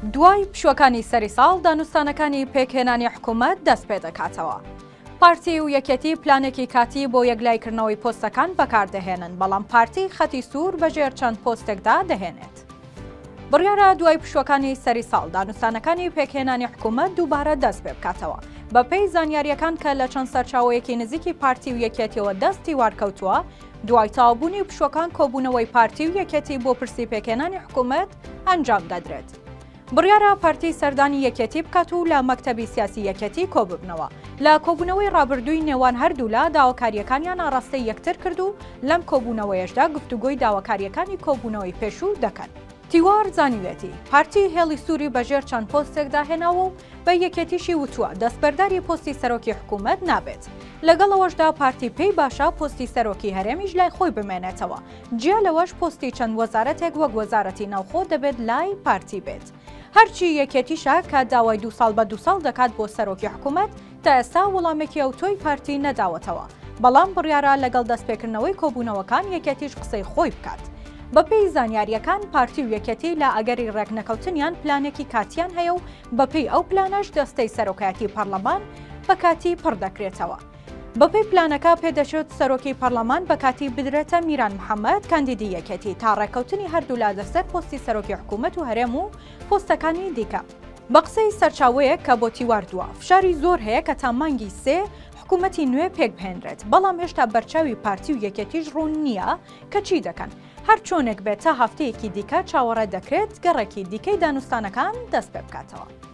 دوای پشووەکانی سەری ساڵ دانوستانەکانی پێکهێنانی حکوومەت دەست پێدەکاتەوە. پارتی و یەکێتی پلانێکی کاتی بۆ یەکلایکردنەوەی پۆستەکان بەکاردەهێنن، بەڵام پارتی خەتی سوور بەژێر چەند پۆستێکدا دەهێنێت. بڕیارە دوای پشووەکانی سەری ساڵ دانوستانەکانی پێکهێنانی حکوومەت دووبارە دەست پێ بکاتەوە. بەپێی زانیارییەکان کە لە چەند سەرچاوەیەکی نزیکی پارتی و یەکێتیەوە دەست تیوار کەوتووە، دوای تەواوبوونی پشووەکان کۆبوونەوەی پارتی و یەکێتی بۆ پرسی پێکهێنانی حکوومەت ئەنجام دەدرێت. بڕیارە پارتی سەردانی یەکێتی بکات و لە مەکتەبی سیاسی یەکێتی کۆببنەوە. لە کۆبوونەوەی ڕابردووی نێوان هەردوولا داواکارییەکانیان ئاڕاستەی یەکتر کرد و لەم کۆبوونەوەیەشدا گفتوگۆی داواکارییەکانی کۆبوونەوەی پێشوو دەکەن. تیوار زانیویەتی، پارتی هێڵی سووری بەژێر چەند پۆستێکدا هێناوە و بە یەکێتیشی وتووە دەستبەرداری پۆستی سەرۆکی حکوومەت نابێت. لەگەڵ ئەوەشدا پارتی پێی باشە پۆستی سەرۆکی هەرێمیش لای خۆی بمێنێتەوە. جیا لەوەش پۆستی چەند وەزارەتێک وەک وەزارەتی ناوخۆ دەبێت لای پارتی بێت. هەرچی یەکێتیشە کە داوای دوو ساڵ بە دوو ساڵ دەکات بۆ سەرۆکی حکومەت، تا ئێستا وەڵامێکی ئەوتۆی پارتی نەداوەتەوە، بەڵام بڕیارە لەگەڵ دەستپێکردنەوەی کۆبوونەوەکان یەکێتیش قسەی خۆی بکات. بەپێی زانیارییەکان پارتی و یەکێتی لە ئەگەری ڕێکنەکەوتنیان پلانێکی کاتییان هەیە و بەپێی ئەو پلانەش دەستەی سەرۆکایەتی پەڕلەمان بە کاتی پڕدەکرێتەوە. بەپێی پلانەکە پێدەچێت سەرۆکی پەڕلەمان بە کاتی بدرێتە میران محەمەد کاندیدی یەکێتی تا ڕێککەوتنی هەردوولا لەسەر پۆستی سەرۆکی حکوومەت و هەرێم و پۆستەکانی دیکە. بە قسەی سەرچاوەیەک کە بۆ تیوار دوا، فشاری زۆر هەیە کە تا مانگی سێ حکوومەتی نوێ پێکبهێنرێت، بەڵام هێشتا بەرچاوی پارتی و یەکێتیش ڕوون نییە کە چی دەکەن. هەر چۆنێک بێت تا هەفتەیەکی دیکە چاوەڕێ دەکرێت گەڕێکی دیکەی دانوستانەکان دەستپێبکاتەوە.